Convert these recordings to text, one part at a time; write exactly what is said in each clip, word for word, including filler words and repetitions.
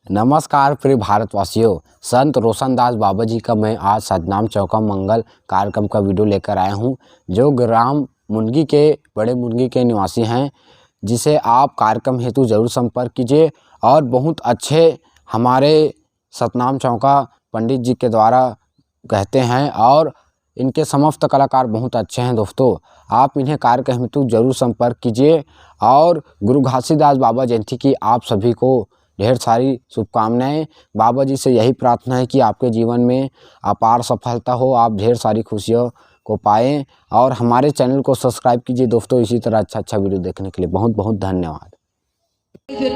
नमस्कार प्रिय भारतवासियों, संत रोशन दास बाबा जी का मैं आज सतनाम चौका मंगल कार्यक्रम का वीडियो लेकर आया हूँ, जो ग्राम मुनगी के, बड़े मुनगी के निवासी हैं, जिसे आप कार्यक्रम हेतु जरूर संपर्क कीजिए। और बहुत अच्छे हमारे सतनाम चौका पंडित जी के द्वारा कहते हैं, और इनके समस्त कलाकार बहुत अच्छे हैं दोस्तों। आप इन्हें कार्यक्रम हेतु जरूर संपर्क कीजिए। और गुरु घासीदास बाबा जयंती की आप सभी को ढेर सारी शुभकामनाएं। बाबा जी से यही प्रार्थना है कि आपके जीवन में अपार सफलता हो, आप ढेर सारी खुशियों को पाएं। और हमारे चैनल को सब्सक्राइब कीजिए दोस्तों, इसी तरह अच्छा अच्छा वीडियो देखने के लिए बहुत बहुत धन्यवाद।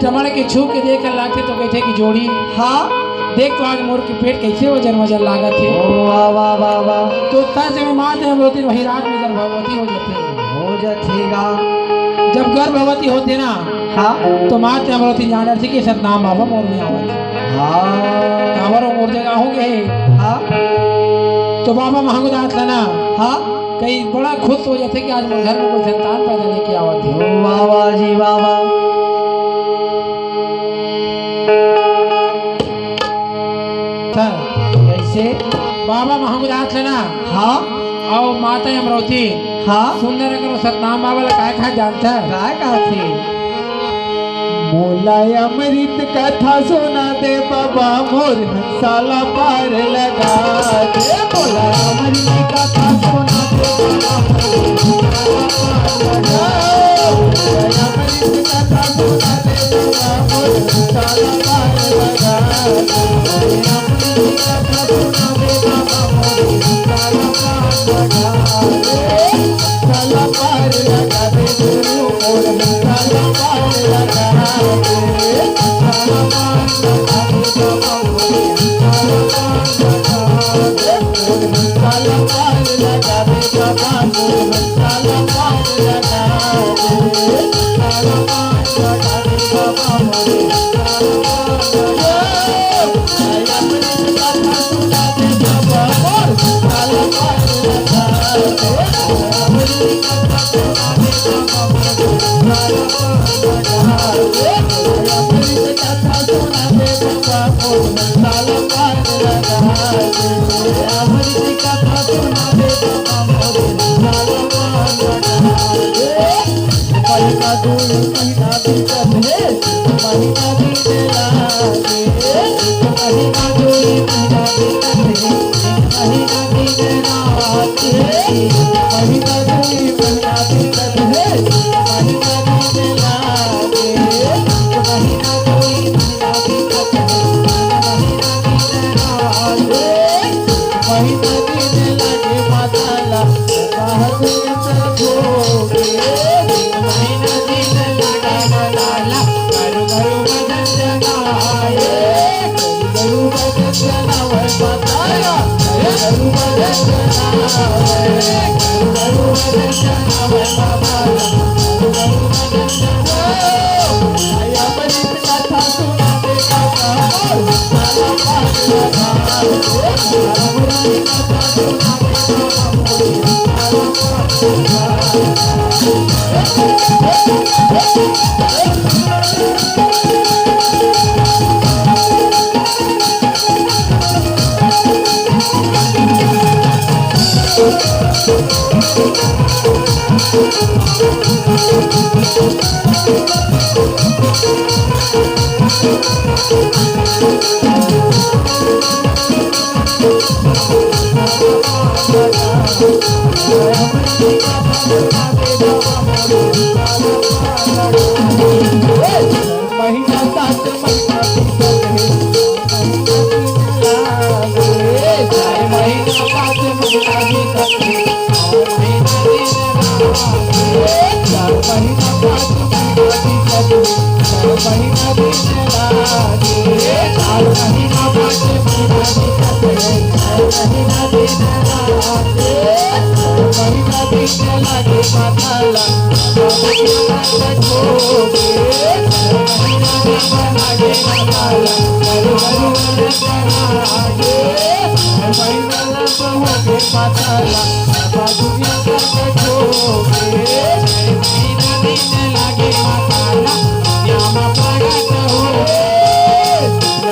चमड़ के छू के देख लागथे तो कहथे कि जोड़ी। हाँ। देख तो आज मोर के पेट कैसे वजन वजन लागत हे। ओ वाह वाह वाह वाह। तो सच में माँ अमरौती वही रात में गर्भवती हो जाती है। हो जाथेगा। जब गर्भवती होते ना, हाँ। तो माँ अमरौती जान रही कि सतनाम बाबा मोर में आवत हे। हाँ। काबर वो मोर जगह हो गए। हाँ। तो बाबा महंगदास ला ना हाँ। कई बड़ा खुश हो जाते कि आज मोर घर में कोई संतान पैदा लेके आवत हे। ओ वाह वाह जी वाह वाह। था। कैसे? बाबा महंगदास ला ना हाँ। और माता अमरौती हाँ। सुंदर अगर वो सतनाम बाबा ला काय खाय जानता है? काय कहथे? मोला अमृत कथा सुना दे बाबा, मोर हंसा ला पार लगा दे। मोला अमृत कथा सुना दे बाबा, मोर हंसा ला पार लगा दे। मोला अमृत कथा सुना दे बाबा, मोर हंसा ला पार लगा दे। मोला अमृत कथा सुना दे बाबा, मोर हंसा ला पार लगा दे। हंसा ला पार लगा दे गुरु, मोर हंसा ला पार लगा दे। हंसा ला पार लगा दे बाबा, मोर हंसा ला पार लगा दे। मोर हंसा ला पार लगा दे बाबा, मोर हंसा ला पार लगा दे। हंसा ला पार लगा दे बाबा, मोर हंसा ला पार लगा दे।